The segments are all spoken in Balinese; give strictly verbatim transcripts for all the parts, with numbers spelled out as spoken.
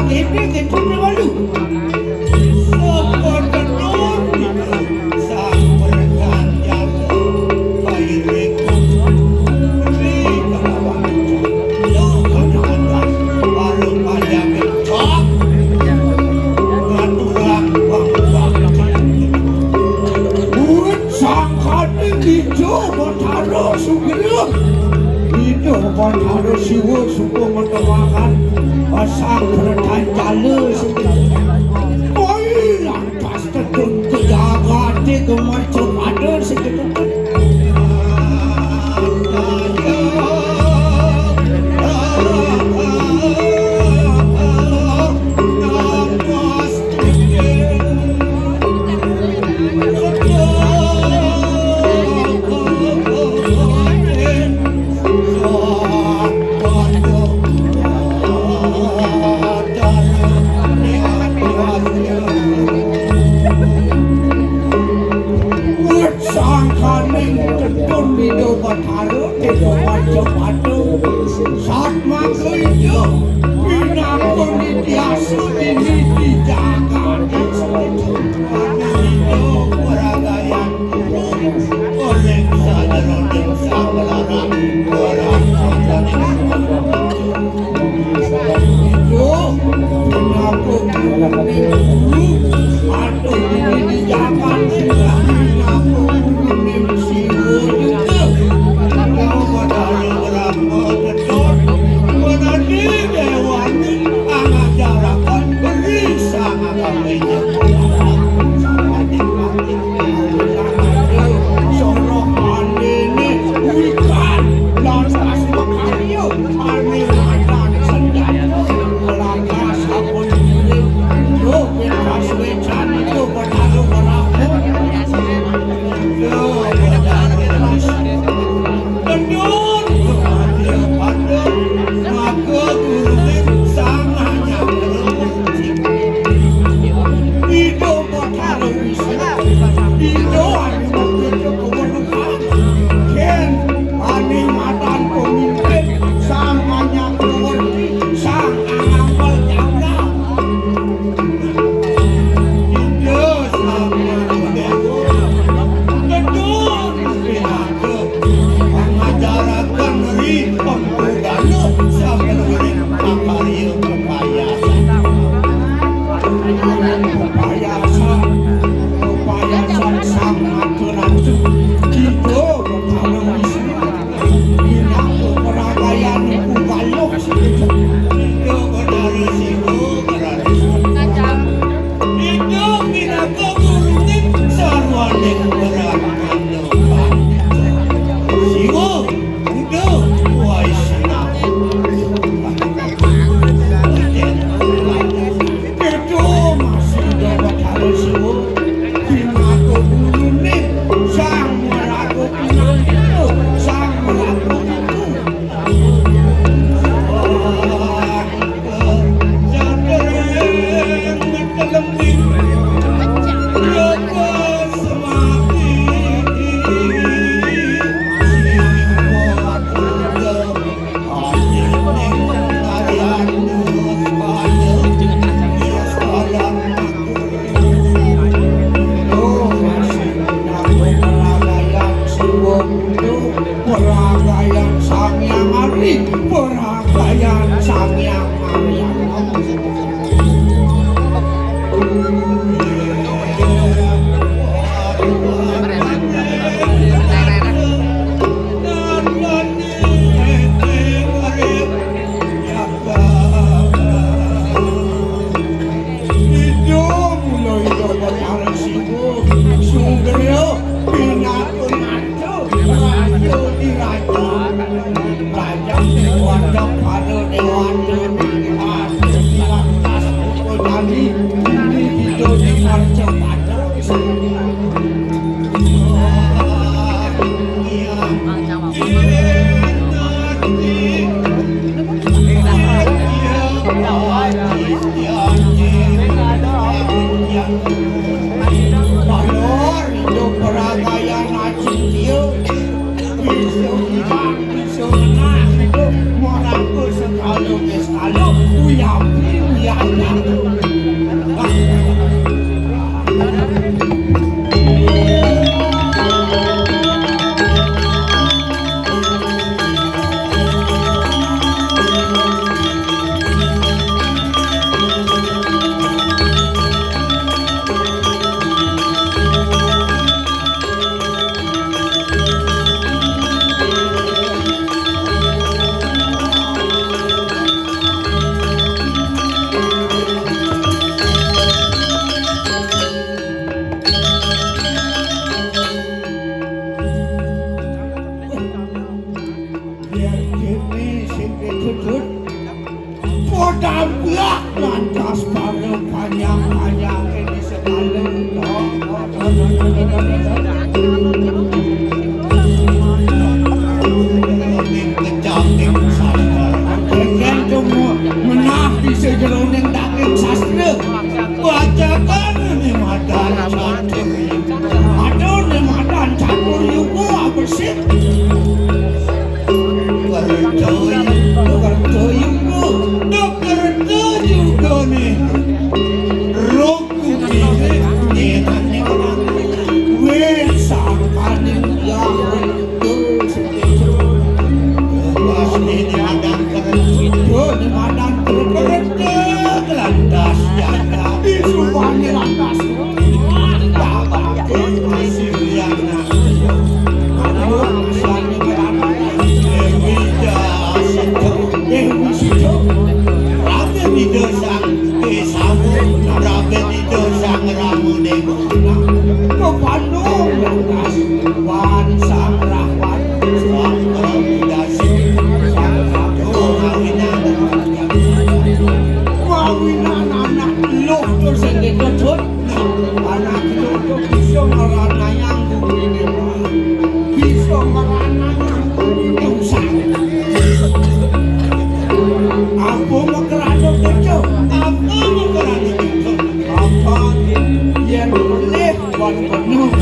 Ini kita perlu. Sebenarnya sang berganjal kairing beri kalawan. Lo kadang-kadang baru pada ngecok. Ngaturang bang-bang. Buat sangkane ijo Batara Sugriwa. Ijo Batara Siwa suka metewakan pasang berganjal Sugriwa. Koi lantas tetun ke jagate gemercep ada seketekan. Sangkaning tedun Ida Bathara, Ida Panca Padu, satmaka Ida pinaka nitiasa dini di jagat. Ida peragayan oleh sajeroning sablarang orang sajeroning sablarang. Peragayan Sang Hyang Ari, peragayan Sang Hyang Ari. Ida mula Ida Batara Siwa, Sugriwa, pinaka nata, raja di raja. Raja Dewata, para dewata, atur lantas Putra Jani, ini Ida di Arca Pada. Lantas para panjang-panjang ini sekali. Kengken cuma menah di sejeroning daging sastra. Bacakan ini madan catur. Aduh, ini madan catur juga apa sih? Kerja iku, kerja iku, dok kerja juga nih. Rok kuwi nyenane ora. Wis sangkaning ya. Pas ini madang kerja, ini madang kerja, lantas ya. Disumpahnya lantas. Mawinan anak luh terus sing dikejut. Anak luh bisa ngeranayang kukuline. Bisa ngeranayang kukuline usah. Apa mau kerana kerja? Apa mau kerana kerja? Apa yen boleh buat penuh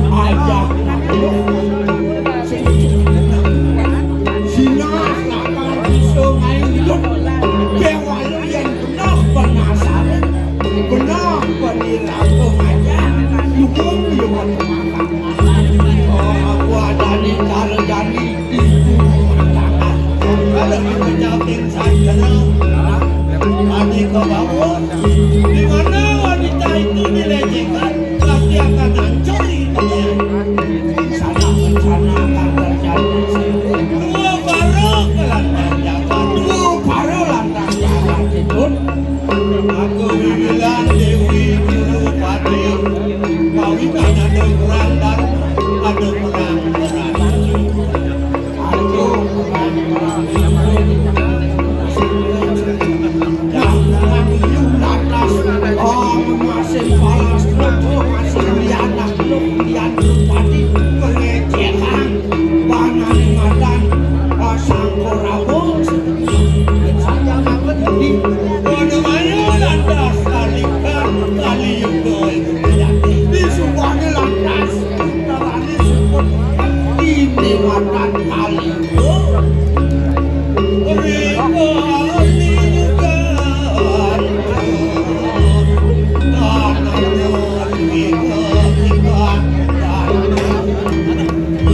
aja. Sinah lakang bisa main hidup. Dewa yen Nah, penasaran. Benar, penilai aja. Dukung, ya, makan. Oh, aku ada nih, cara jadi. Kalau kita jawabin saja, nanti ke bawah. Di mana wanita itu dilecehkan, pasti akan hancur hidupnya. Rencana-rencana akan terjadi. Dua baru ke lantai jalan. Dua baru lantai jalan. Aku bilang Dewi Jurupati. Kau ini ada perang dan ada perang. Aku perang, perang.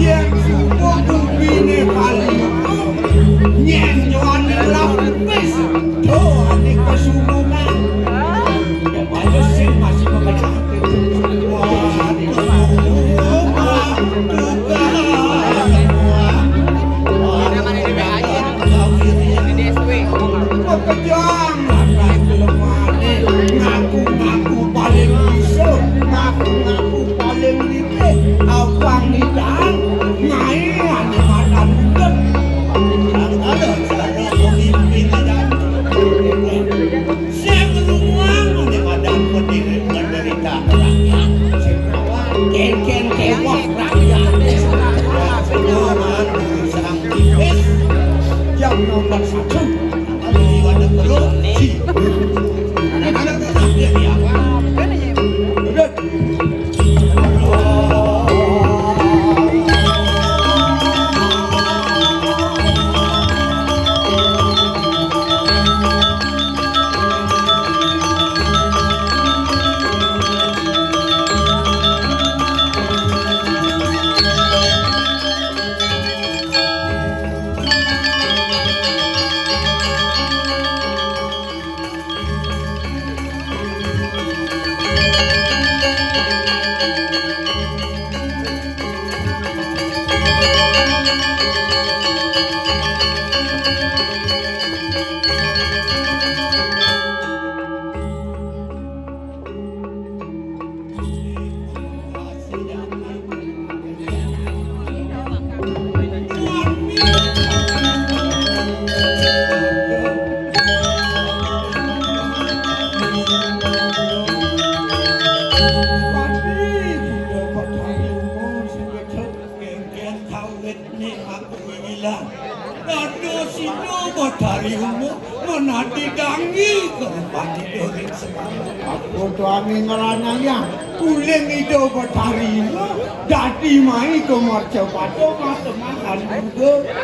Yen subuh bubine kali, nyen joane lapis, doane kesubuhan. Ayo sing masih mengecak. Waduh, waduh, waduh. Kejang lantas kelemane, ngaku-ngaku paling iso, ngaku-ngaku paling licik, abang nidang, ngae ane madan mudeng. Kalau cara pemimpin dan sing rumang ane madan pendiri, penderita rakyat. Sing rawat, kengken kewah rakyat. Rumang urusan tipis, jam nomor satu. Ilmu menadi dangi kerupan Ida ring sekala. Apa tuane ngranayang? Uling Ida Betari Uma dadi mai ka mercapada matemahan Durga.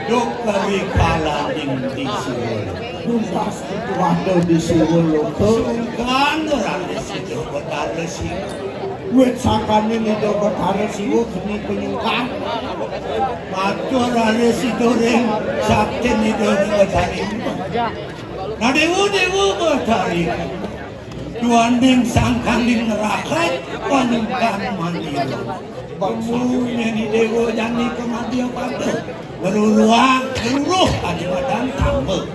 Duk kari kalaning di Siwa. Tuntas ketuada di Siwa loka. Sungkan raris Ida Betara Siwa. Wit sangkaning Ida Betara Siwa keni panyungkan. Matur raris Ida ring saktin Ida Betari. Nah, Dewa, Dewa Betari. Duaning sangkaning nerakat panyungkan mandi. Bangune ni Dewa jani kemadi apa tu? Beruruang, beruruh, adi madan tamba.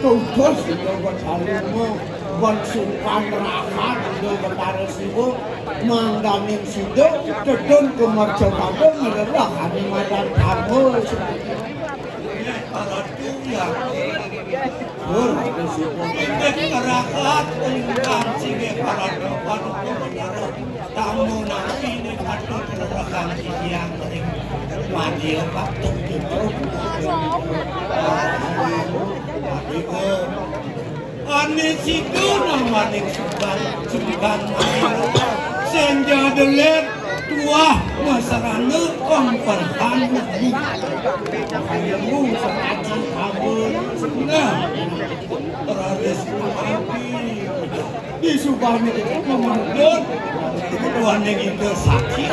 Tutus Ida Betari Uma, ban sungkan rahat Ida Betara Siwa, mangdaning sida tedun ka mercapada ngrereh adi madan tamba. Para tu ya. Pun, inggih rakat, ingkang singgih para tu, para tu, para tu. Tamu napi ni patut leregang titiang ring madya patut kita. Ibu, ane situ namaning sukan, sukan madya. Senja delet tuah masarana pemperhan lembu. Lembu serajan kabur. Nah, raris mati. Di subahnya itu memandun. Tuhan yang itu sakit.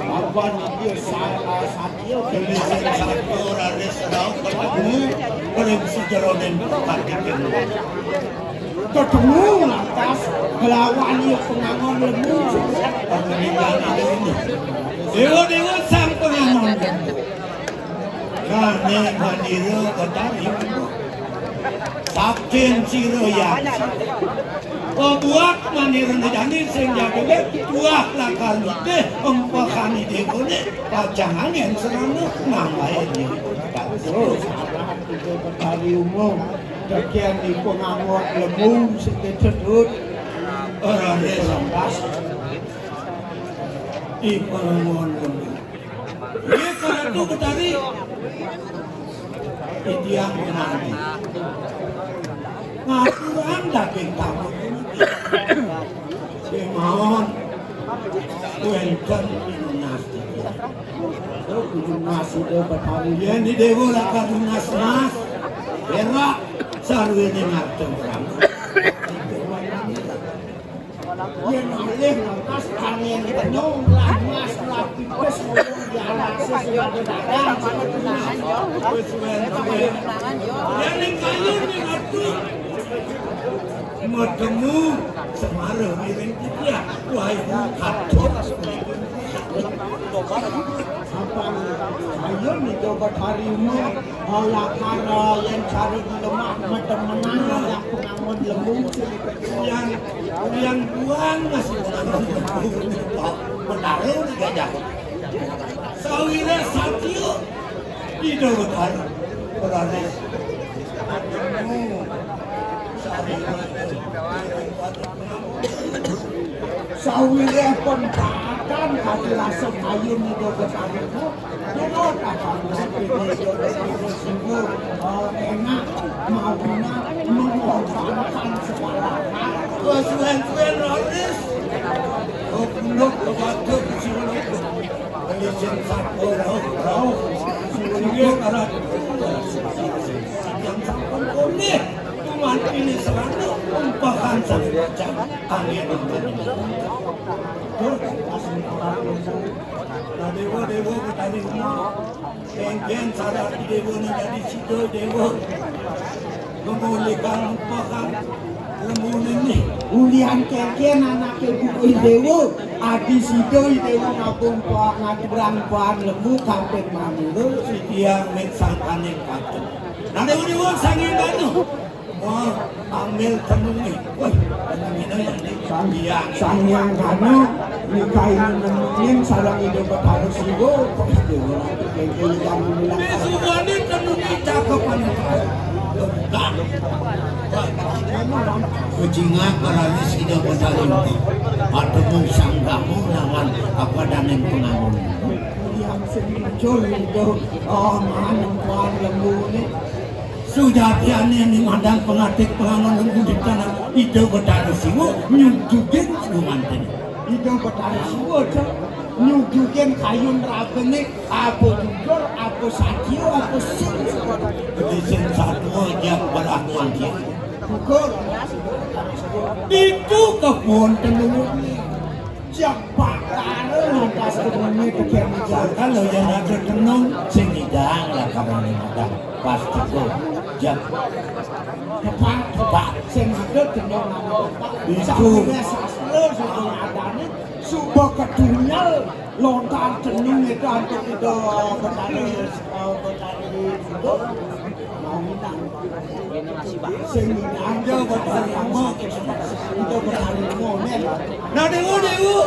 Apa nih dia salah sakit? Jadi saya satu raris serau ketemu. Kalau bisa jeronin. Ketemu lantas nglawan ya pengangon lembu. Pengangon lembu. Dewa-dewa sang pengangon lembu. Kane manira Betari. Saktin sira ya. Pebuat manira jani sing jagane tuah lakar nitih empekane dewone pacang angin serana nambahe diri. Terus, Betari Uma. Dadian ipun angot lembu sing kecedhut. Ora nggih, Ratu. Ipun angot lembu. Nggih, Ratu Betari. Titiang mangkin. Ngaturang daging tamu puniki. Kemawon wenten pinunas titiang. Lunas Ida Betari. Yen di Dewa lakar lunas, Mas. Perak sarwene ngarta perang. Yen alih lantas angin penuh, lah mas, lah pipis, ngomong di alas, sing ada dagang. Yen ning kayu ning ati. Matemu semara miring titiang. Wah, ibu katut. Apan ayo nih coba cari umur. Olah kara yen cara di lemah, metemenan, olah pengangon lembu. Yang, yang buang masih pengangon lembu. Betara udah gajah. Sawira satya. Ida Betara. Berani. Sawire pun pakan kadi rasa kayun Ida Betara. Ida Betara sungguh, eh, enak, mau guna, mengorbankan segala hal. Suwen-suwen raris. Oh, punduk, kebatuk, siwuluk. Licin sampun rauh, rauh. Singgih karat. Yang sampun pulih. Kuman pilih selalu. Umpahan sang raja. Angin. Nah, dewa, dewa, betani rumah. Kengken sarat di dewa ni jadi sida dewa. Memulihkan umpahan. Lembu nini. Ulian kengken anake buku dewa. Adi sida dewa ngabung pa-, ngaturang paan lembu kamping manula. Sitiang mit sangkaning kancing. Nah, dewa-dewa sanging danu. Wah, ambil tenungi. Wah, tenungi daya ni. Sang, Sang Hyang Danu, nikahi nenungin sareng Ida Betara Siwa. Wah, dewa nanti kengken yang bilang. Ini semuanya tenungi cakepan. Kejingan berani sida bersalin. Patemu sang gamu lawan apa danen pengangon. Yang sing muncul itu, oh, mana puan lembu ni. Sujatiané ning madang pangatik pangangon lungguh di tanah Ida Betara Siwa nyujugin gumanten. Ida Betara Siwa, Cok, nyujugin kayun rabené apa jujur, apa satia, apa sing. Gedé sing satua jak berah mangkin. Syukur. Itu kebon tenung. Cek Pak Karo lantas kemudian tekan meja. Kalau yang ada tenung, sing ngidang lah kalau ini makan. Pas cukup. Jam. Tepat, tepat. Sing ada tenung nama tepat. Itu. Sampai sastra, sampai adanya, suba ketunyal, lontar tenung itu antuk itu, betari, eh, betari itu. Mau minta. Sing anja Betari Uma, anja Betari Uma, men. Nah, Dewa, Dewa,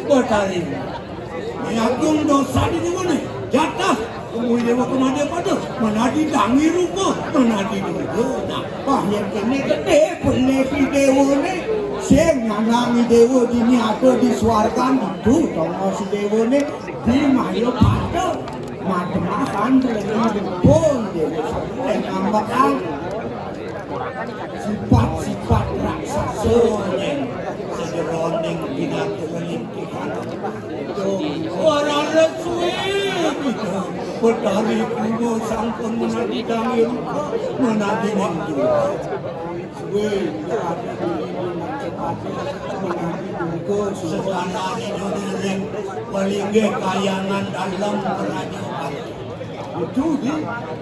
Betari Uma. Agung dosa di Dewa nih. Jatah, umur Dewa kemana pada? Mana di tangi rupa, mana di duga. Nah, wah, yang kene gede, boleh di Dewa nih. Sing nyanangi Dewa dini ada di swargan itu, tonggo si Dewa nih. Di mayo pada. Mademakan terlebih pun Dewa Samuel ngambekan sifat-sifat raksasa yang sejeroning binatang kelintihan. Ora resmi Betari Uma sampun menadi damir, menadi minggu. Suwe, Betari Uma menadi minggu. Sekarang ini ring paling kayangan dalam kerajaan. Itu di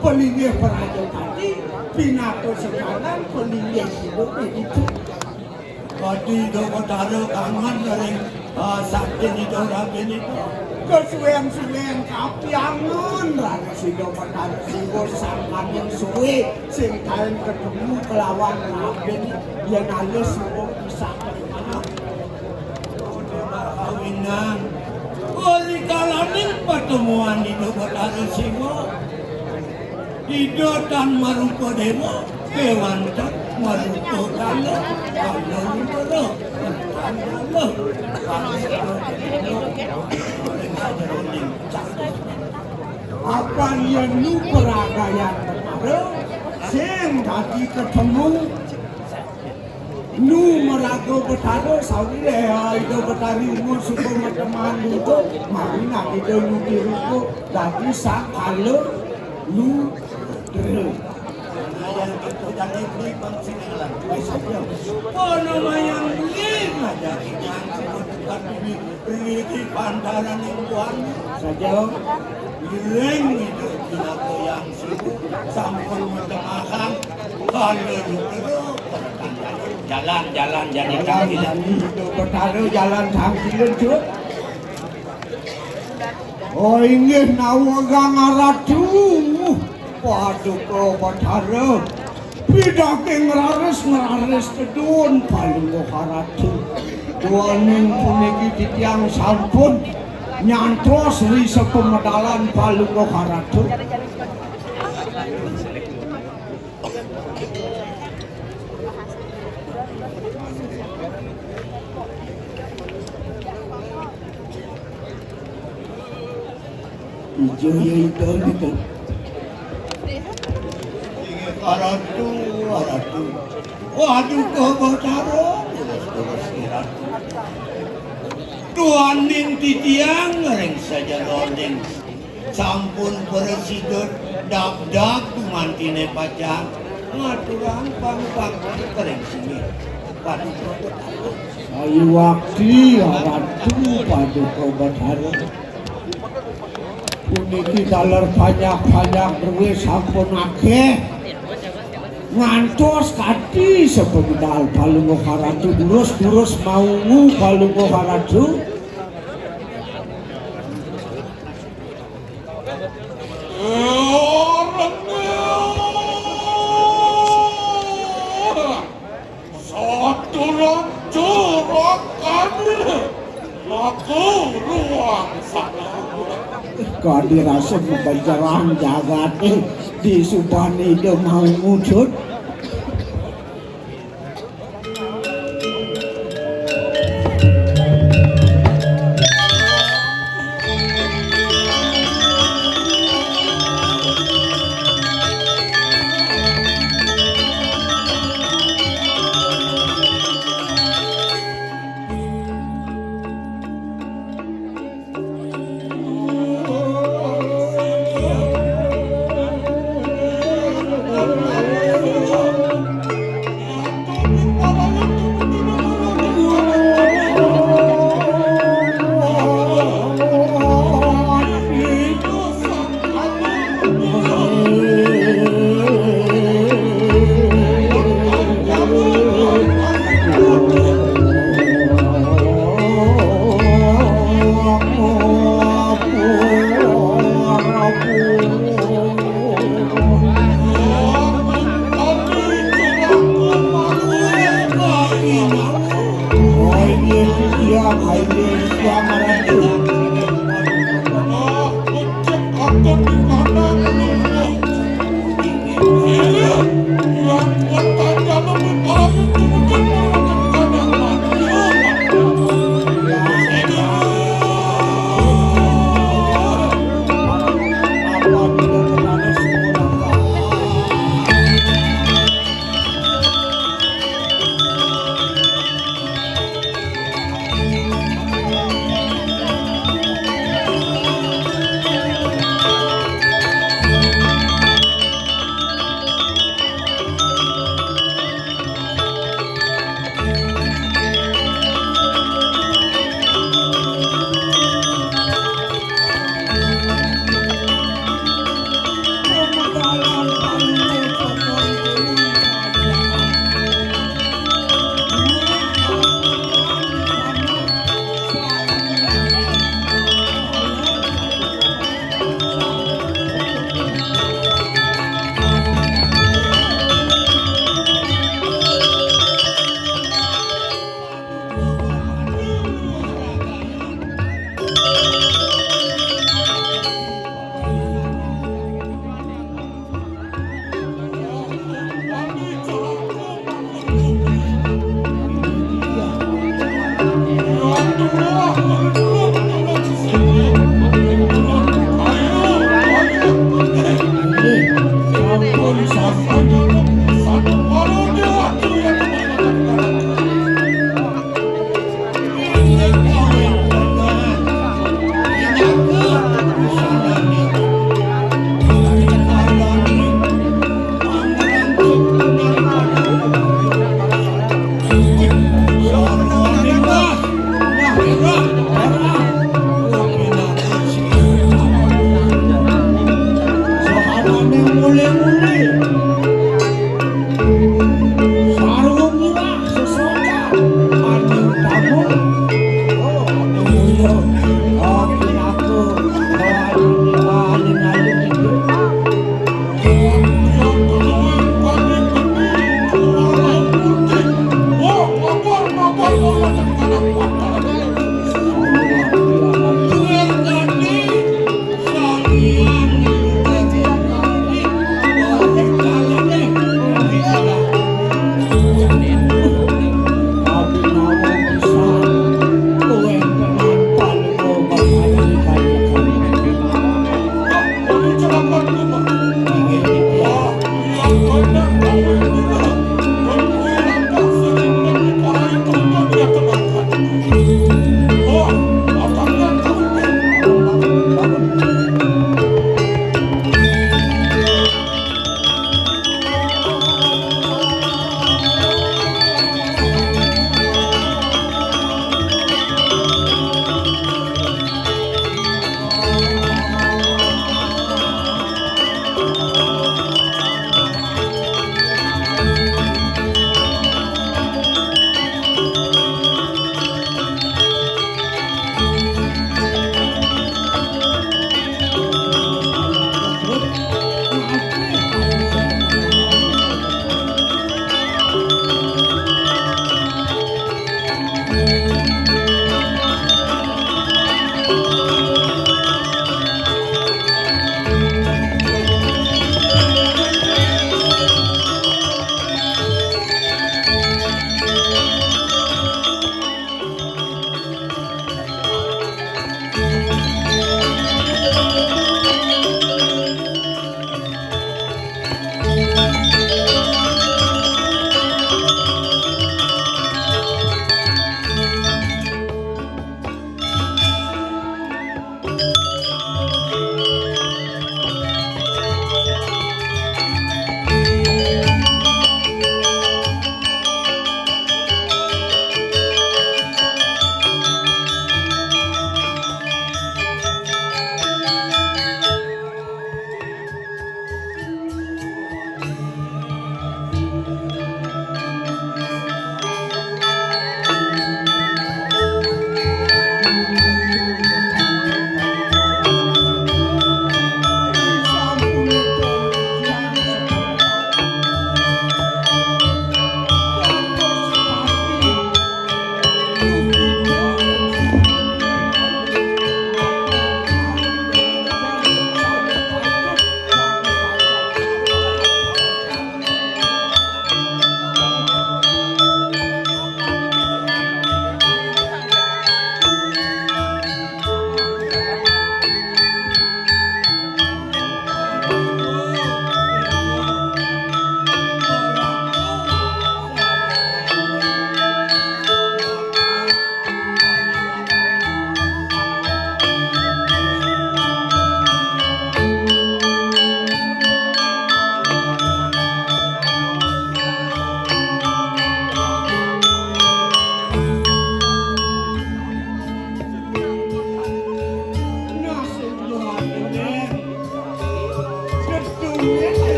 pelinggih Prajapati, pinaka sekarang pelinggih hidup itu. Kadi Ida Betara kangen ring, ah, sakti Ida Raden itu. Kesuwen-suwen kapiangun raris Ida Betara Siwa sangkaning suwe sing kaen ketemu kelawan Raden yen alus Siwa bisa. Kawinan, uli kalaning pertemuan Ida Betara Siwa, Ida tan marupa dewa, kewanten marupa kala, kala luhur, tan kala. Apan yen nu peragayan Betara, sing dadi ketemu. Nu maraga Betara sawireh Ida Betari Uma suka mateman duka, mari nak Ida nuti rupa dadi sakala luhur. Panamayan beli ngajak yang suka tukar bumi. Riti pantaran yang tuan saja. Iring itu pinaka yang sibuk sampun menengahkan. Kalau dulu jalan-jalan jadi jalan tangkilan. Itu Betara jalan tangkilan, Cuk. Oh, inggih nawegang aratu. Paduka Betara. Pidake ngraris-ngraris tedun Palungguh Ratu. Duaning puniki titiang sampun nyantos ri sapemedalan Palungguh Ratu. Ijo ya itu gitu. Inggih, Ratu, Ratu. Waduh, kok Betara, terus, terus, Ratu. Duaning titiang ring sajeroning sampun prasida dab-dab gumantine pacang ngaturang pangpang ring singgih Paduka Betara. Ayu wakti, Ratu, Paduka Betara. Puniki taler panjak-panjak druwe sampun akeh. Ngantos kadi sepedal Palungguh Ratu durus-durus maungu Palungguh Ratu. Saturan juragan aku ruang sana. Kadi rasa kebenceran jagate di subane ida mau mujud.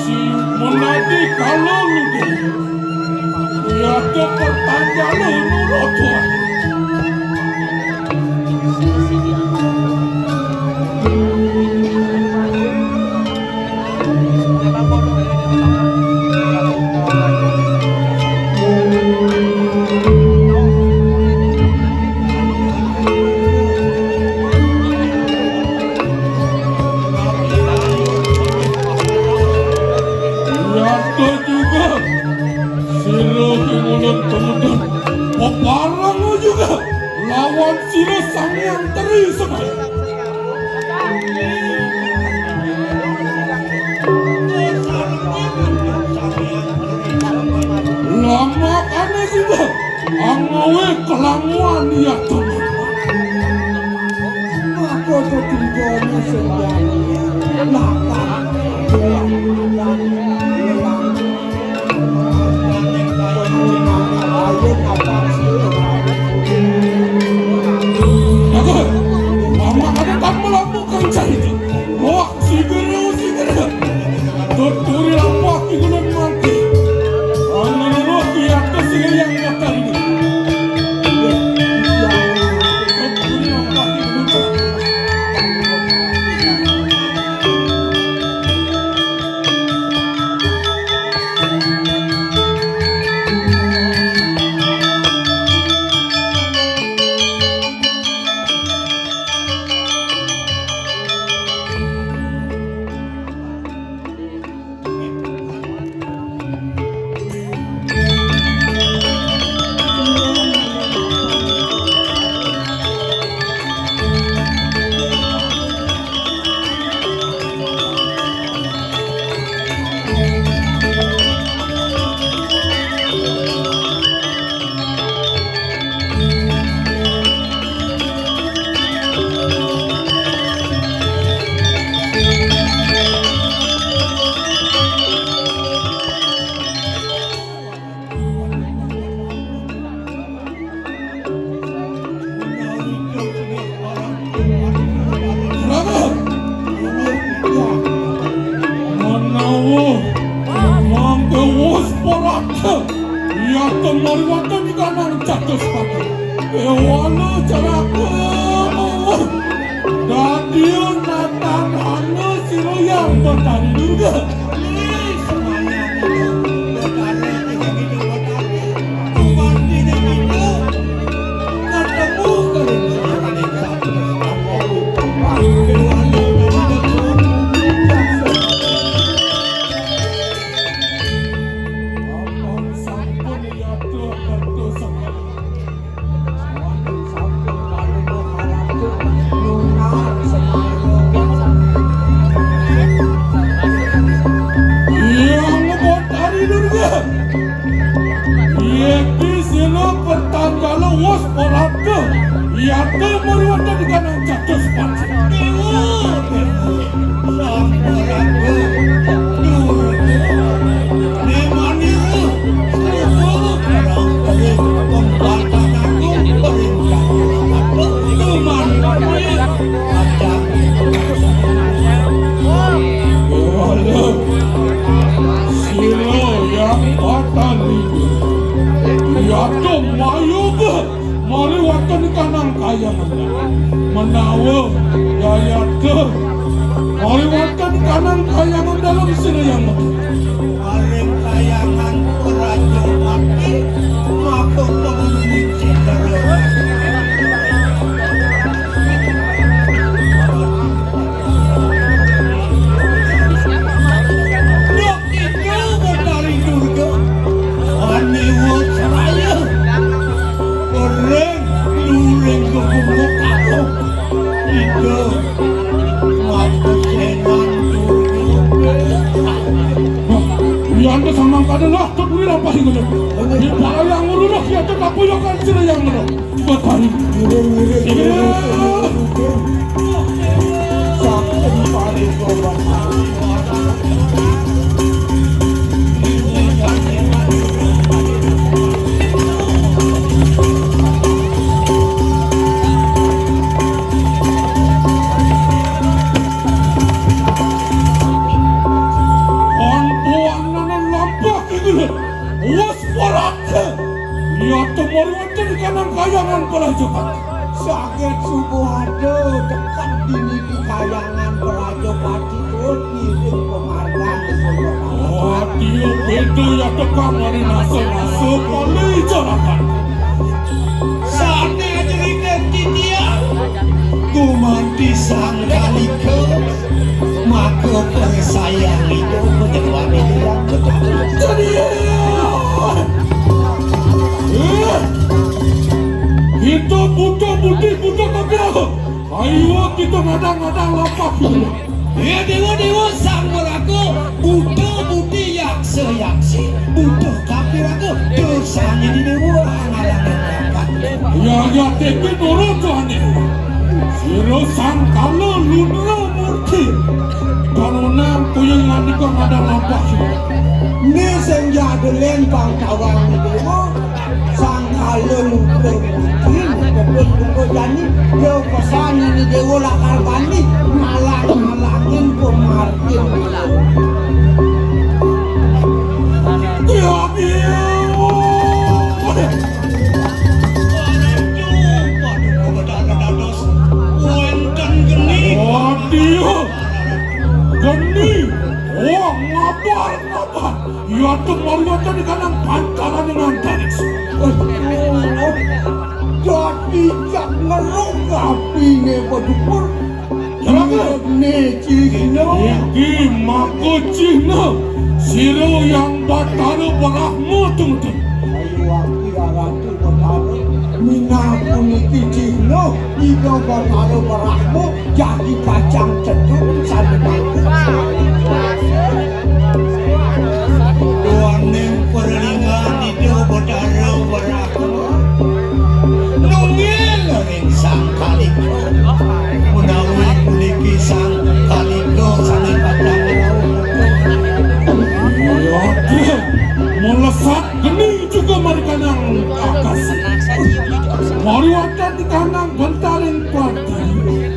Si menadi kala ludu. Yata pertanjala nurut tuan. Yata juga sira Ki Ngulun Tumudun. Peparang juga lawan sira Sang Hyang Tri Semaya. Lamakane sida angawe kelanguan ya teman. Maka tetigane sing jani lapan. Aduh, mama ada tak melampaukan cahaya. Wah, sigera, sigera. Tuturi lampah ki gulung mati. Angan roh ki atas sila yang bakal ini. Tuturi lampah ki gulung mati. Menawa mangke wus parata, iya temori wonten ing kanang catus pati. Ewana caraka. Dadi natan hana sira yang Betari Durga. Iya, ngebot hari dulu ya. Yekti sila pertandala wos oraka. Yata mariwata di kanang catus panci. Dewa, dewa, sang oraka. Durga. Nemanira. Srupa karang kering. Pembatan agung kering. Tuman. Ajar. Sira yang patan yata mayuga mari wonten kanang kayangan. Menawa yayata mari wonten kanang kayangan dalam sira yang mati. Maring kayangan Raja Pati, maka penghuni Citara. Dok Ijo Betari Durga, Aniwa Seraya, Ring Luring Gegumu Kato, Ida Mapusenan Durga. Yang kesamang pada lah, kedua apa sih? Di parang yang ngurus, ya, tetap punya kan sila yang ngurus. Betari. Ngiring, ngiring, ngiring, ngiring, ngiring. Saking paring korban. Wus paraka. Iya temori wonten ing kanang kayangan Prajapati. Saget subuh ada tekan dini di kayangan Prajapati terus ngiring pemargan. Wadiya beda ya tekang mari nasa-nasa pali jarakan. Sane aja ringan titiang. Gumanti sang kalika. Maka persayang itu menyeruani yang betul. Jadi, eh, kita buta putih, buta kagak. Ayo kita ngadang-ngadang lapak. Ya dewa-dewa sang meraga, buta putih yaksa yaksi, buta kapiraga, dosane di dewa ngadang lapak. Ya ya teke nurut tuane. Sira sangkala lundra murti. Karunan kaya ngandika ngadang lampah. Ne sing jadelen pangkawang dewa sangkala lundra murti. Kebun lundra jani ya pesan ini dewa lakar bani ngalang-ngalangin pemargin. Ya, ya. Wonten geni. Geni. Wah, ngabar, ngabar. Ya, temori wonten ing kanang pancaran ing antariksa. Dadi jak ngeruk apine pedupur. Jalaran. Ini cihna. Iki maka cihna sira yang Batara Brahma tumeten. Ayo, aki aratu Batara. Minah puniki cihna Ida Batara Brahma jagi pacang cedhak sane mangku. Duaning perlingan Ida Batara Brahma. Nunggil ring Sang Kalika. Menawi puniki Sang Kalika sane pacang melesat geni juga marikanang akasa. Mari wonten di kanang bentaring kuartari.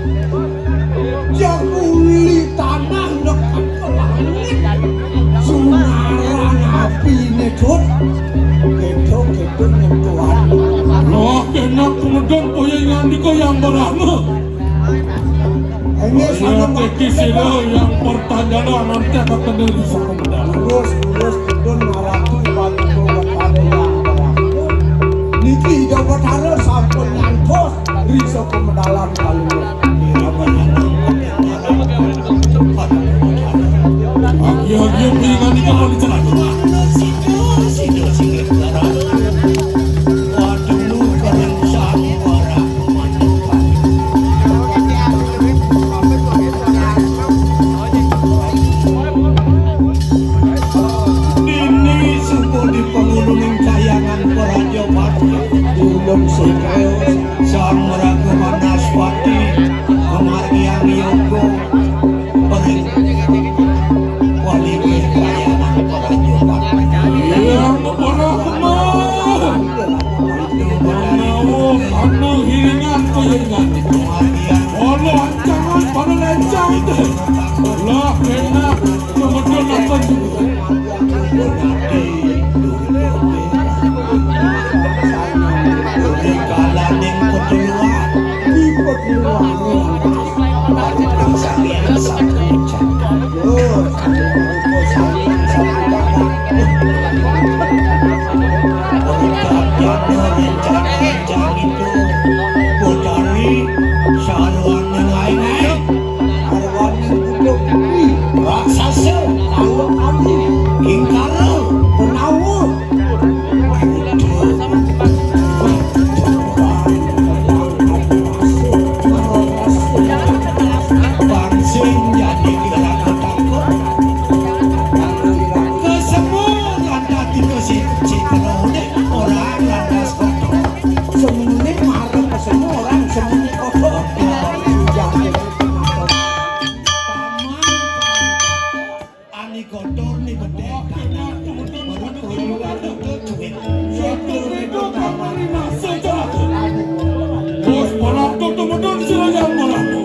Jaguli tanah nekat ke langit. Sunaran apine dut. Kedo-kedo nyentuhan. Loh, enak kemedon kaya ngandika yang berana. Ini sana iki sira yang pertanyaan nanti akan kena di sana. Lurus, lurus, kidul, maratu, batu, batara, yang berana. Niki Ida Batara sampun ngantos. Risa pemedalan kali. Agi-agi pingani kamu dicelak. Dini suku di pangulunging kayangan Praja Bakti. Diulung sing Sang Maraga Wanaspati, pamargiang yoga, ring walinggih kayangan Praja Bakti. Yang Brahma. Manawa, ana hiringan, kuyiringan. Ana ancangan, pada lencang. Lah, enak, kemudian apa juga? Rikalaning petualang, di petualang, baru sang yang satu. Betari, saluan yang lain-lain. Arwani Raksasa, Kala Kali, Kingkara, Penawa. Bangsin jadi gerak takut. Kesemua lantas tikus si, si Perone, orang lantas kotor. Semenit marah ke semua orang, semenit kotor. Ani kotor ni bedek tanah. Menurut kotor, kotor cuit. Satu itu kamari nasi jahat. Bos, malam tu, tu betul sila yang malam tu.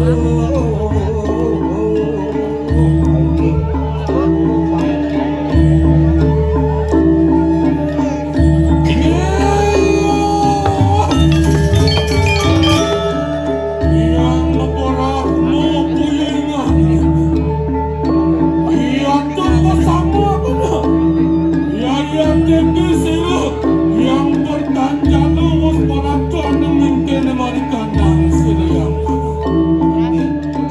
Yang maparah mau punya ingat. Iya tuh sama apa dah? Iya, iya, tinggi sih lu. Yang bertanjalo wis pada tuan mungkin mari kandang sini yang mana.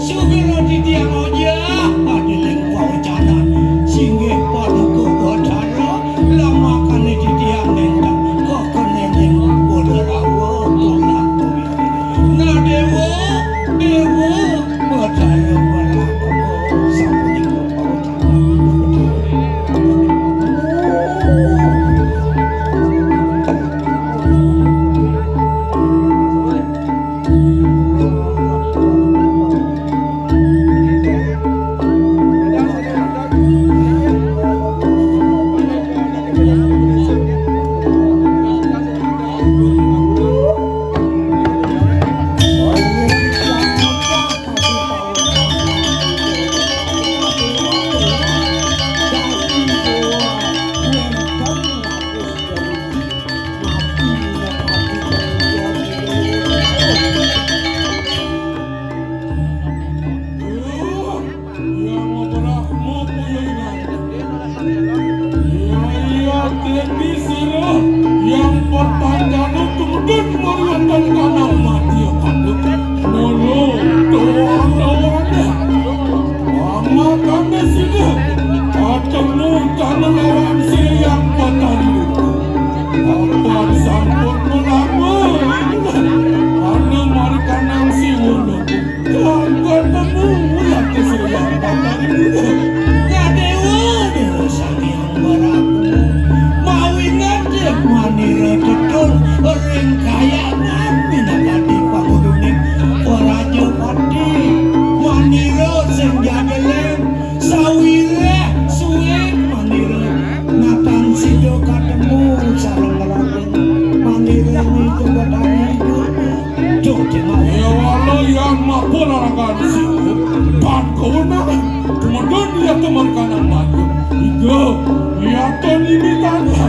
Supira titiang aja, adiling pawecanan, singgih paduka Bathara, lamakane titiang nenten, kok keneneng Batharawa, tulak pemikiran. Nah, Dewa, Dewa, Bathara, Bathara, sapunika pawecanan. Yang bertanya kemudian meriwayatkan karena mati kandung. Mulu tuan-tuan. Ama kami sini. Ketemu kami lawan si yang petani. Apa sampun menama? Anu mari kanang si wulu. Ketemu yang kesulitan. Ya Dewa, Dewa Sang Hyang Baraku. Mawingan deh manira tetul ring kayangan minakadi panguduning Prajapati. Manira sing jageleng sawireh suwing manira natan sida katemu sareng Raden. Manira itu batang hidup. Duh, Demak. Yawala yang mapun arakan siku, pan kewenangan, kemudian dia teman kanan maju. Iga, liatan ini tanda,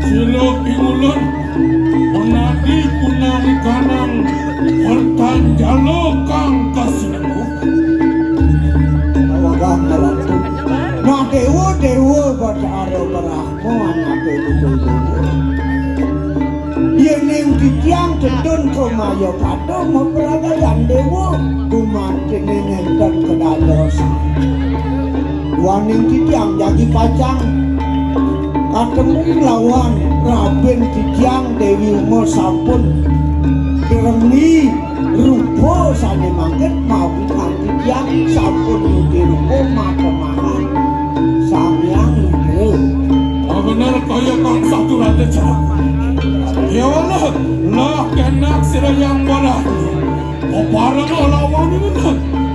sila pingulun, menadi punari kanang, pertan jalo kang kasih. Wagah maratu. Nah, dewa-dewa pada ara Brahma, anake betul dewa. Yening titiang tedun kumaya pada mapradayan dewa, gumantiné nénten kedadosan. Waning titiang jagi pacang katemu lawan rabin titiang Dewi Uma sampun dremi rupa sané mangkin mawi kanti titiang sampun nuti rupa matemahan Sang Hyang Widi. Oh, bener kaya kang satu ratus. Ya Allah, lah kenak sira yang bola. Oparana lawan ini,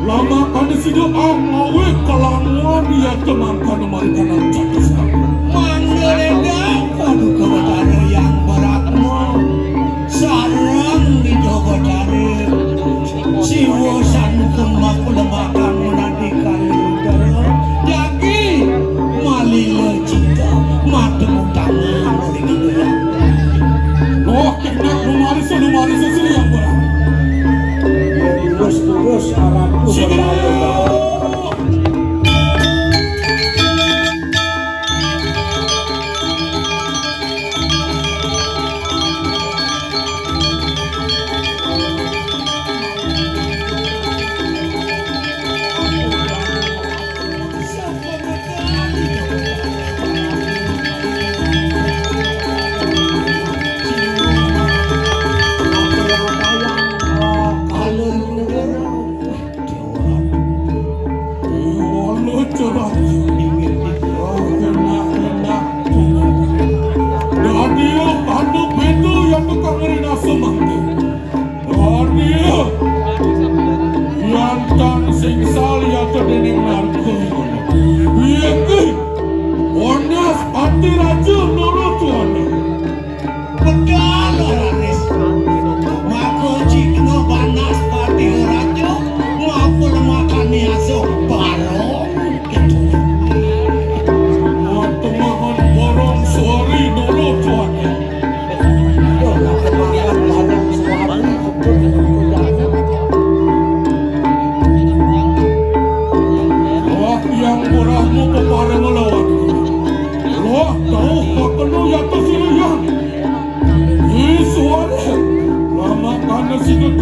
lama kami sido ang mawe kelamuan ya kemangkan mari kanang jatuh. Mangga paduka Batara yang beratma. Sareng Ida Batara Siwa sampun makulembakan menadi kali utara. Jagi malila cita matemu tangan oleh Ida Yang. Loh, kena lumaris, lumaris sesiri yang berat. Terus, terus, arahku. Sini. Berlalu.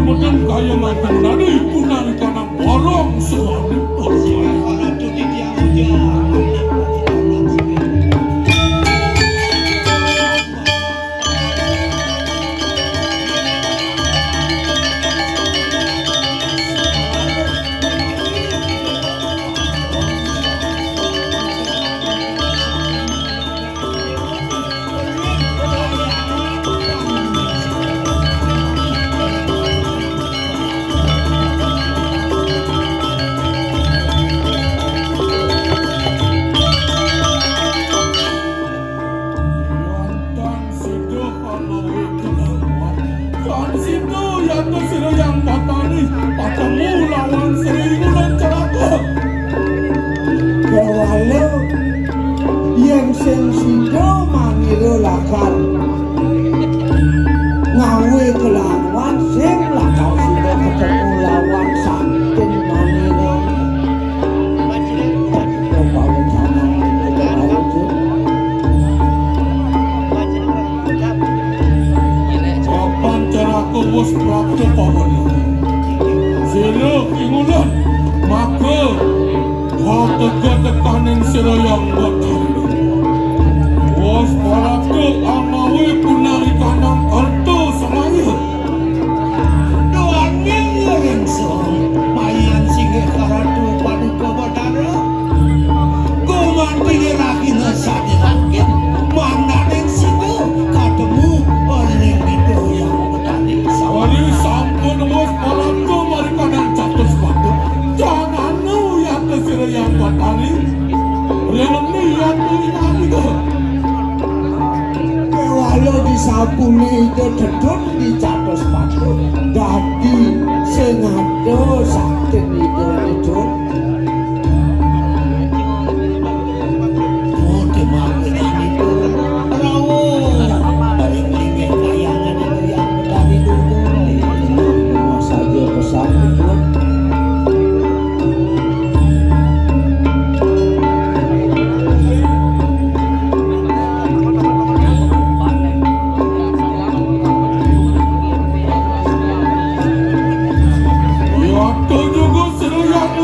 Meden kaya mangkeng nadi punang kanang borong suami. Wonten sida panawi kelawan. Kan sida yata sira yang patani patemu lawan Sri Wulan Celaka. Kewala yen sing sida mangira lakar ngawe kelawan sing lakar sida ketemu lawan saking manira. Papan Celaka wis prapta pawon. Sira kingunan maka wategah tekaning sira yang batari. Wis prapta amawi punarikanang arta semaya. Duaning ring song mayan singgih karatu paduka batara. Gumanti ragina sane langkit, mangdaning sida katemu ring Ida Hyang Betari. Sawali sampun wus palangga marikanan catus patut. Jananu yata sira Hyang Betari. Rileni yata inaliga. Kewala disapuni Ida dedun di catus patut. Dadi sing ada sakti Ida dedun. Saja pesan itu. Waktu juga seru yang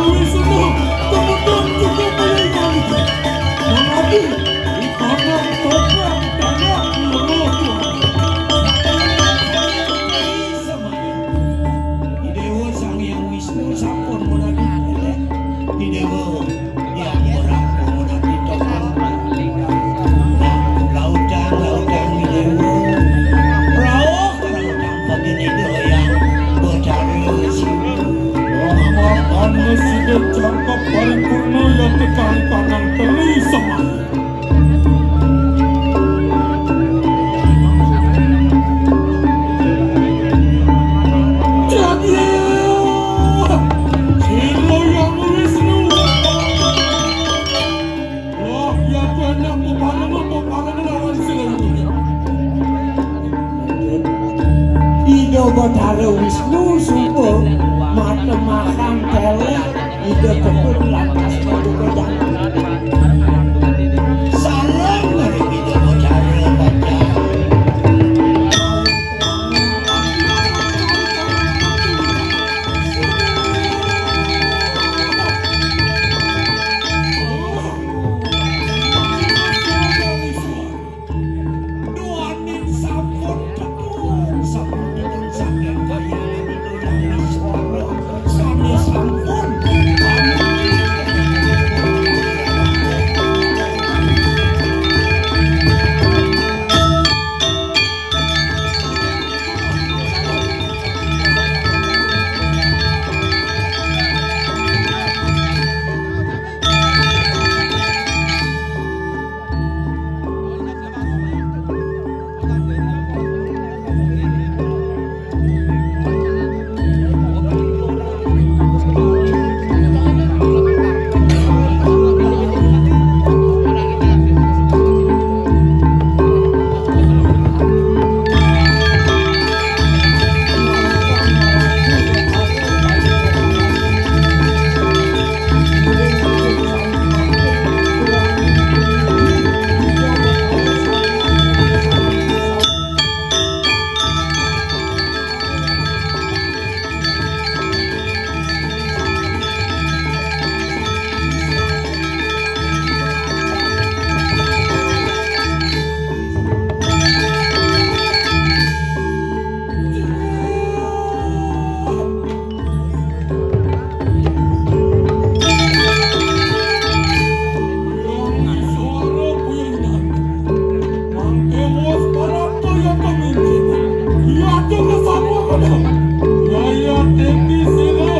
Yaya Teti sira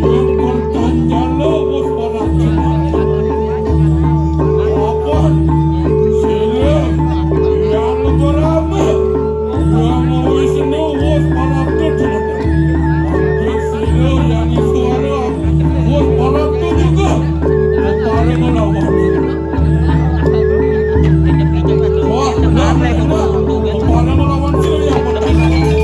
yang bertanjala wis parab jemata. Apan sira yang berama yang Wisnu wis parab jemata. Ampun sira yang suara wis parab juga. Para melawan. Wah, benar, benar. Para melawan sira yang bertanjala.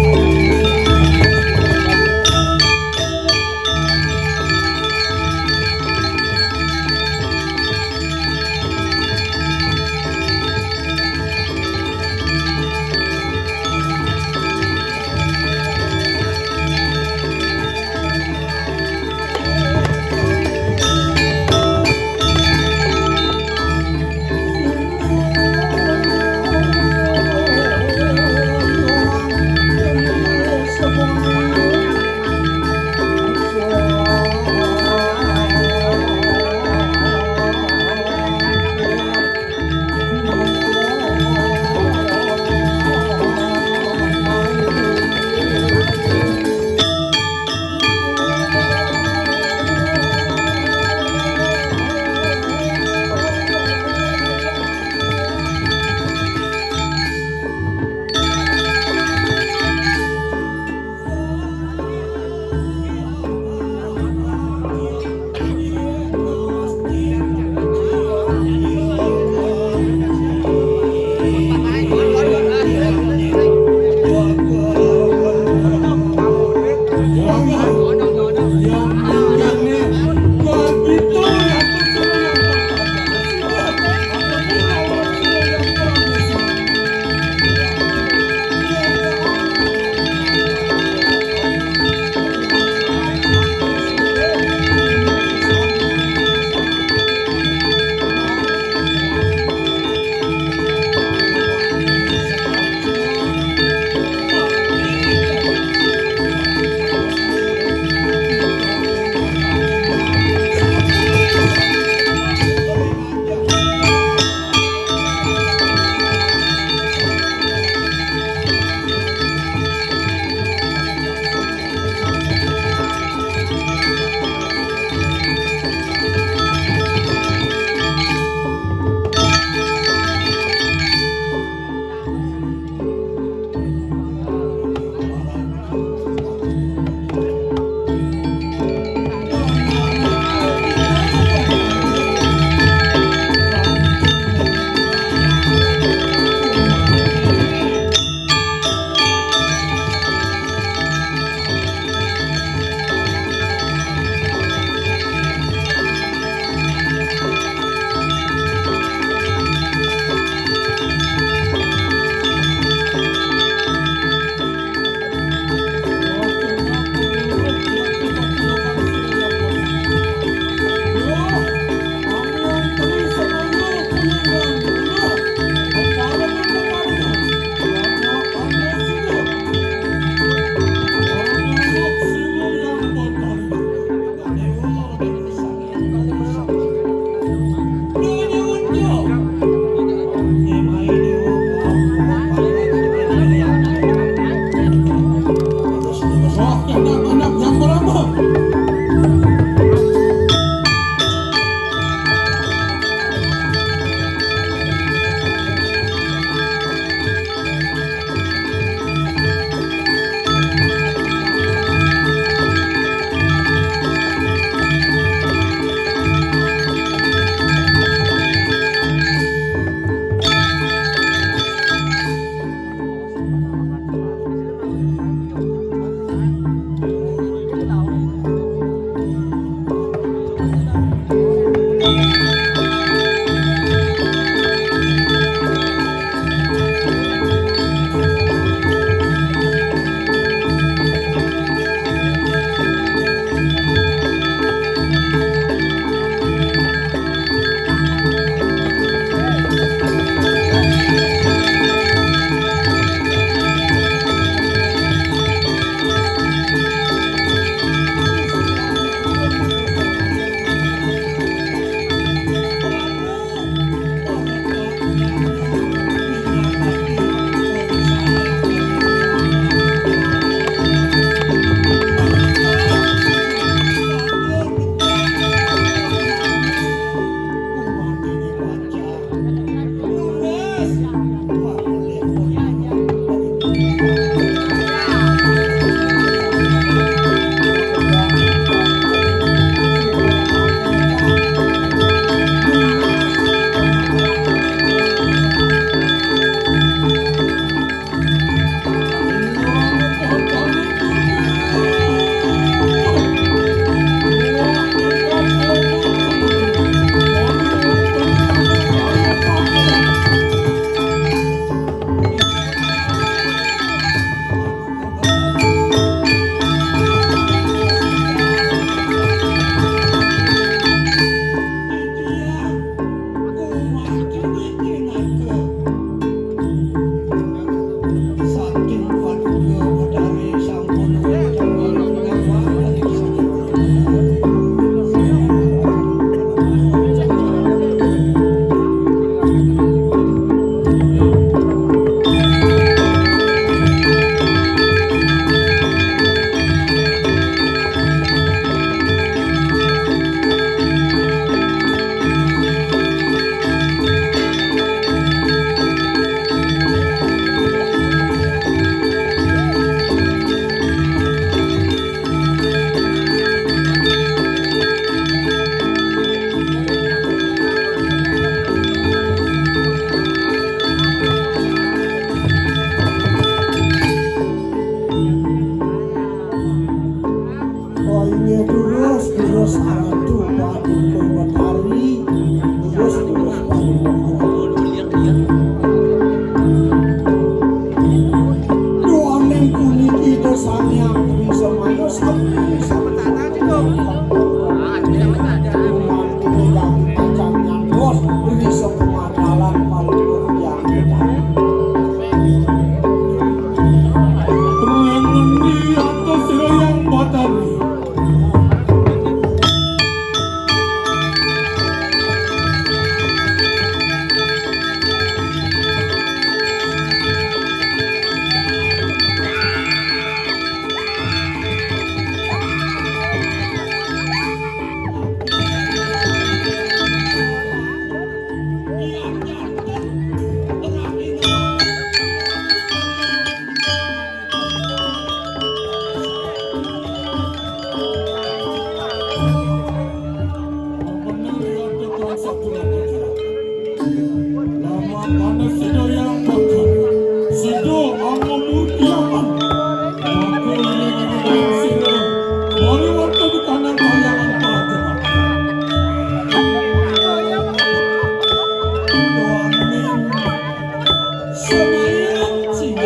Oh, inggih durus, durus Ratu Paduka Betari, durus, durus Paduka Betari. Duaning puniki Ida Sang Hyang Tri Semaya sami, sami. Mangkene dadi pacang nyantos Tri Semadalan Paduka Hyang Betari. Ring ngendi atos Hyang Betari? Lamakana sida yang bakal, sida angamurtiakan. Maka iring-iringan sira, mari wonten di tanah kayangan Prajurit. Wani semaya sing.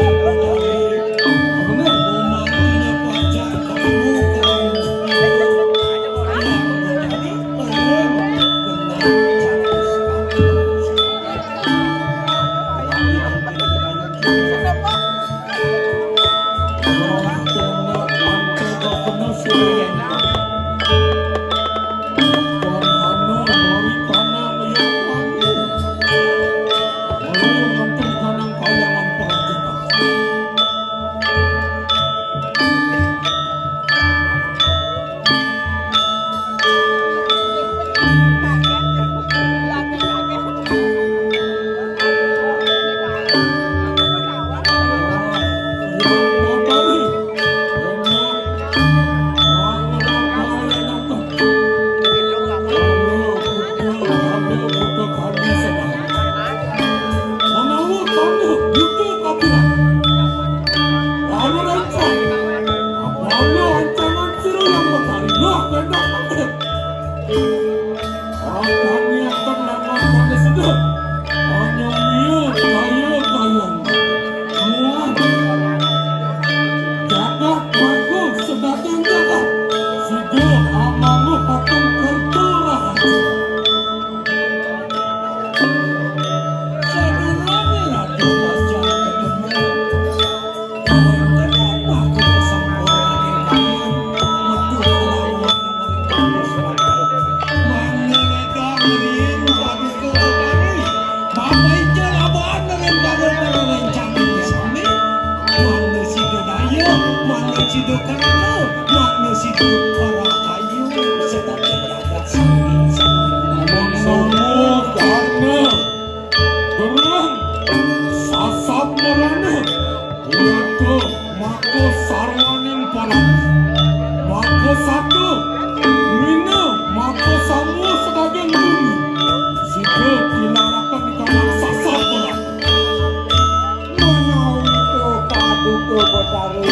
Karo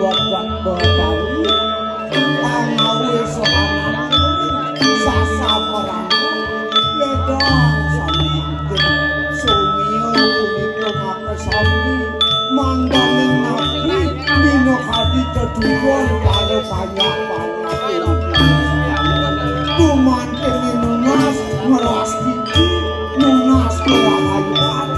Bapak Batari, pangawis sasameran, ledang sami mangkin. Sumia punika makasami, mangdaning nabi, bina kadi tetujon karo banyak-banyak. Gumantiné nunas ngeras gigi, nunas kerahayuan,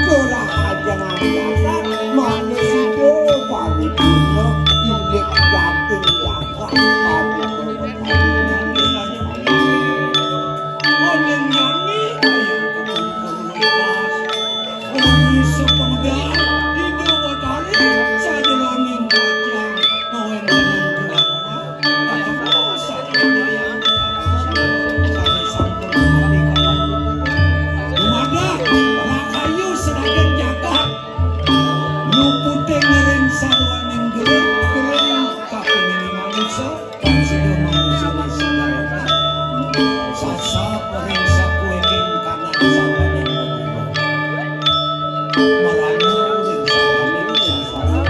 kerahajengan jagat, manusida paripurna indik jatin jagat. Paduka Betari. Koning nyanyi kayang kepungkur welas. Uri sepenggal Ida Betari sajeroning kacang ngawéntenan tuan. Dumadak rahayu sadangan jagat, luputing ring sawaning gering, gering kapining manusa, tan sida manusa sadarotan. Sasap ring sakuéning kanan sawaning manusa. Marana ring sawaning sasap.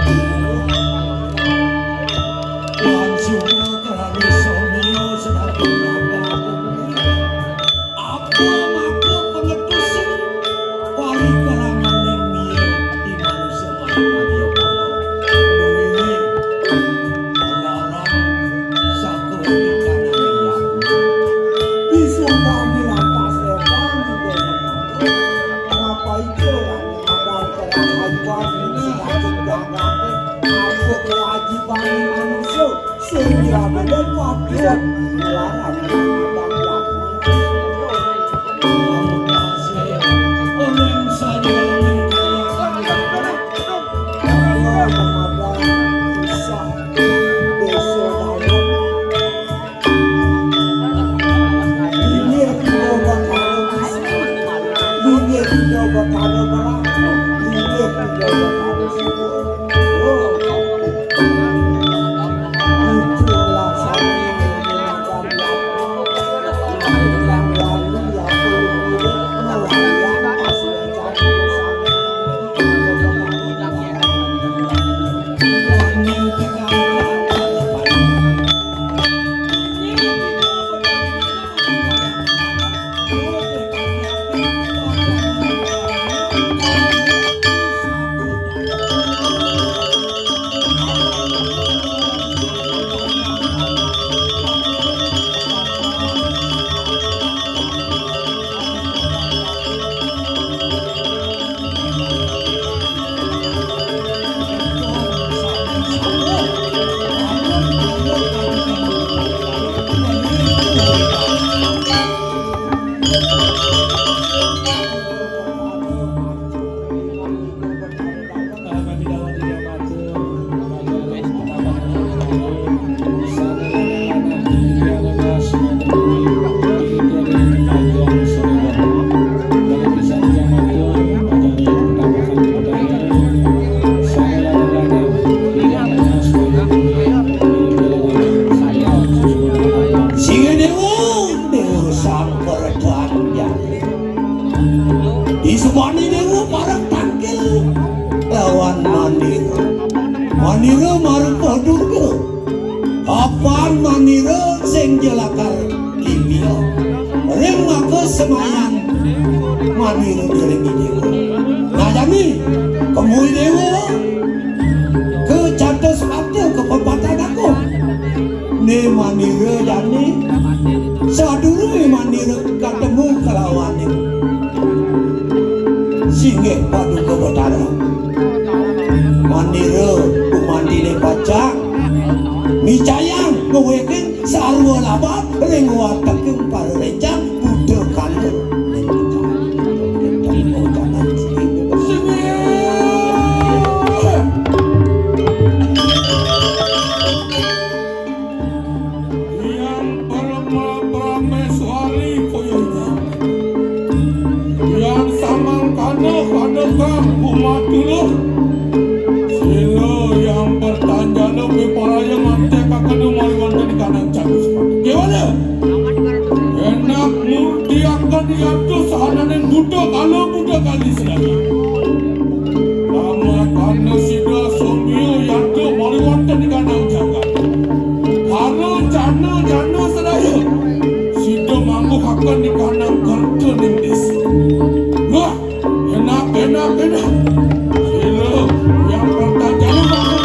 Tuhan Siwa kelawi somia sedang berangkat. Apa maka pengetusan parikaranganing mia di manusia maya maya papa? Duwene larang sakuéning kanan liyan. Disumbang di lantas lebar di desa. Apa itu? Ada kerajaan di satu jagat. Apa kewajiban manusia? Sing jabedén patut nglarang madang jagung. Sing Déwa, Déwa Sang Kerajaan Jati. Disebani Déwa pareng tangkil lawan Manira. Manira marep Durga. Kapan Manira sing jelakar kipia. Ring maka semayan Manira ngiringi Déwa. Nah, jani kemu Déwa ka catus pata ka pepatah daku. Né Manira jani, sadurungé Manira katemu kalawaning singgih Paduka Betara. Manira gumantiné pacang micayang ngwekin sarwa labat ring wateking para réncang Buddha Kala. Hyang Parama Prameswari Koyona. Hyang Samangkana Kadekang Umatuluh. Sila Hyang Pertanjana Piparaya Mantek Kakena Mariwanta di Kanang Catus. Déwana. Enak murti akan yatu sahananing Buddha Kala Buddha Kali sedaya. Ramakana sida somya yatu Nikanan kerja ning desa. Wah, enak, enak, enak. Ayo, yang pertama, jangan lupa.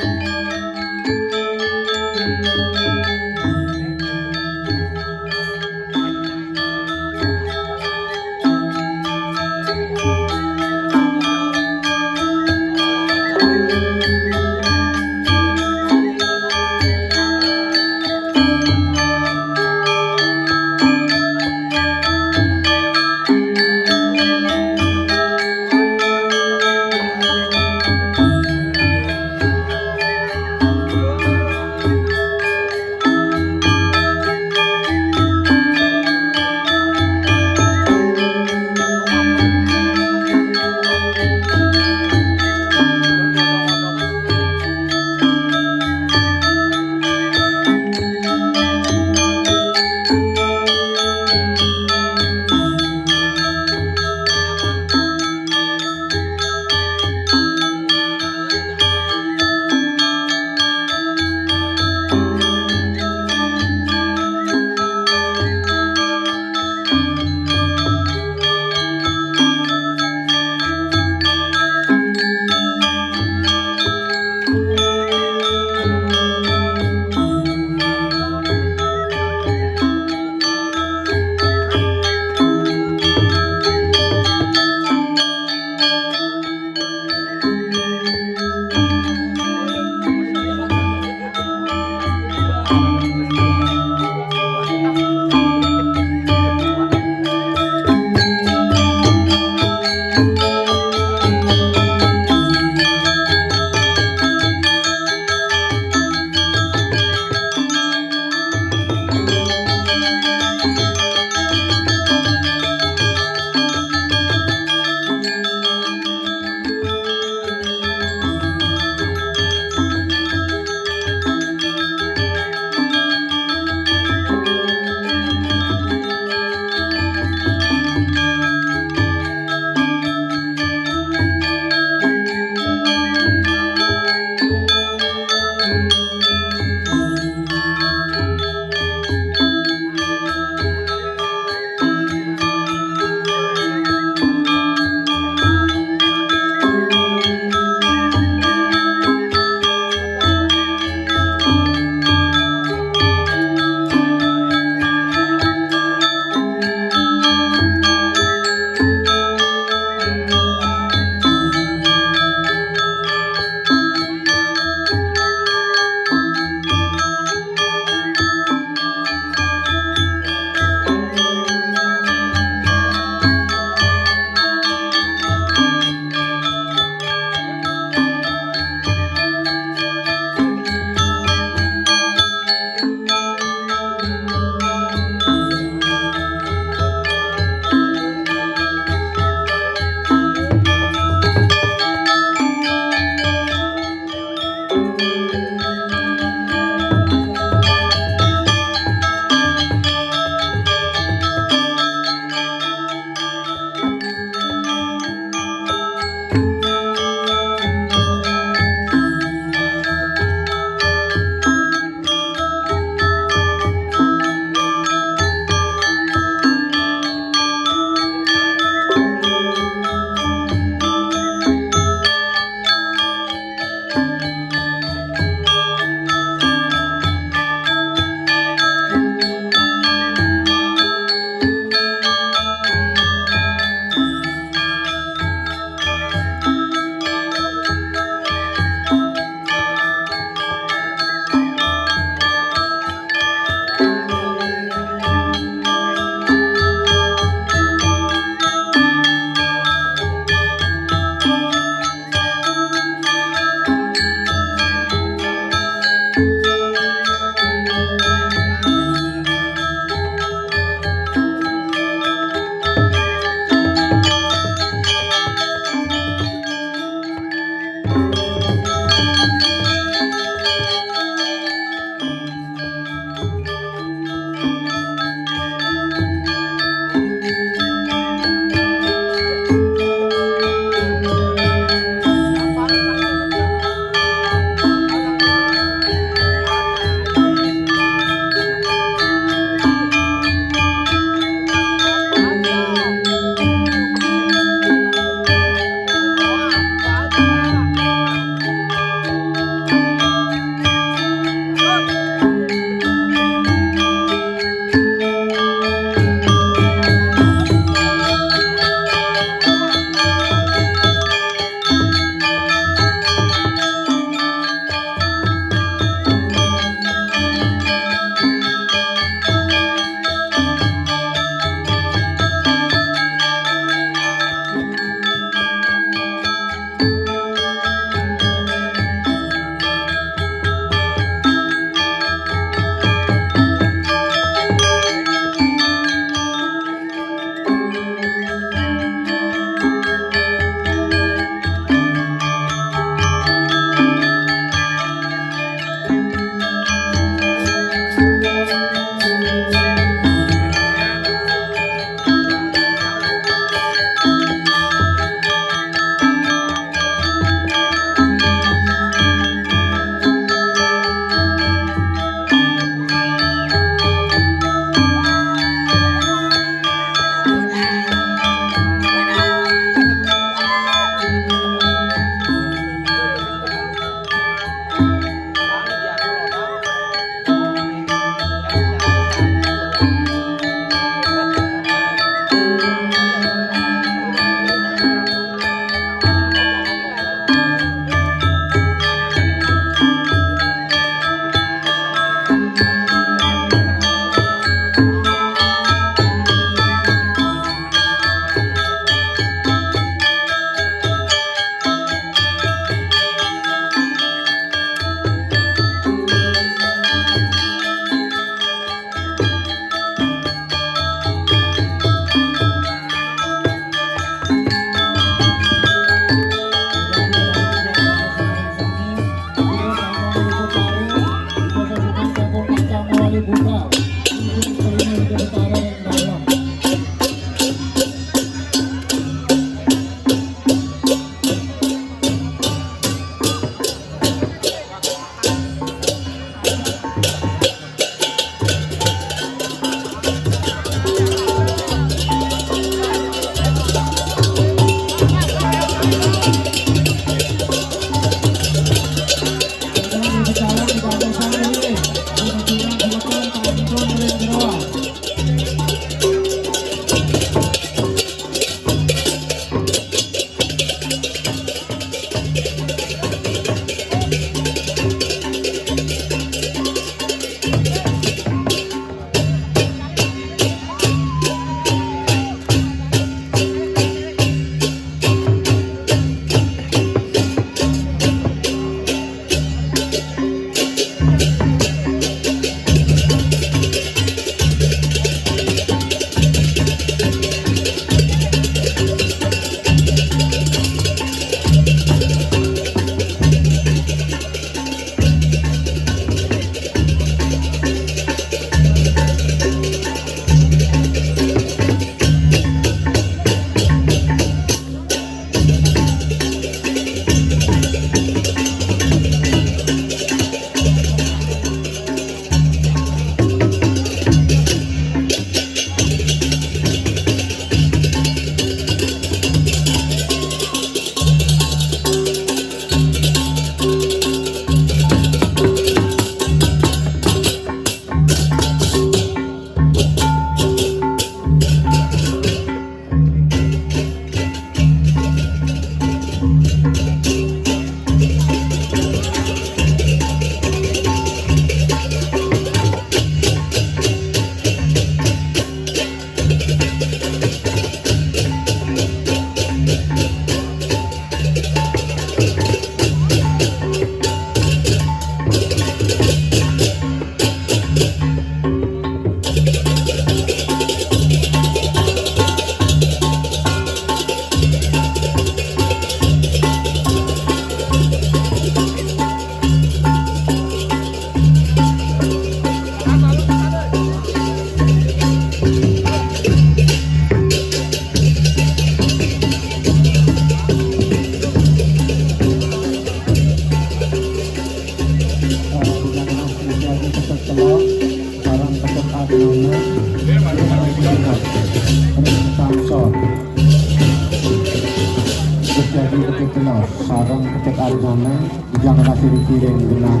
Dadi Ketut Tenos sareng Ketut Arijana, Bujang Ratu Kiring genah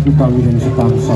utawi ring Sukamsa.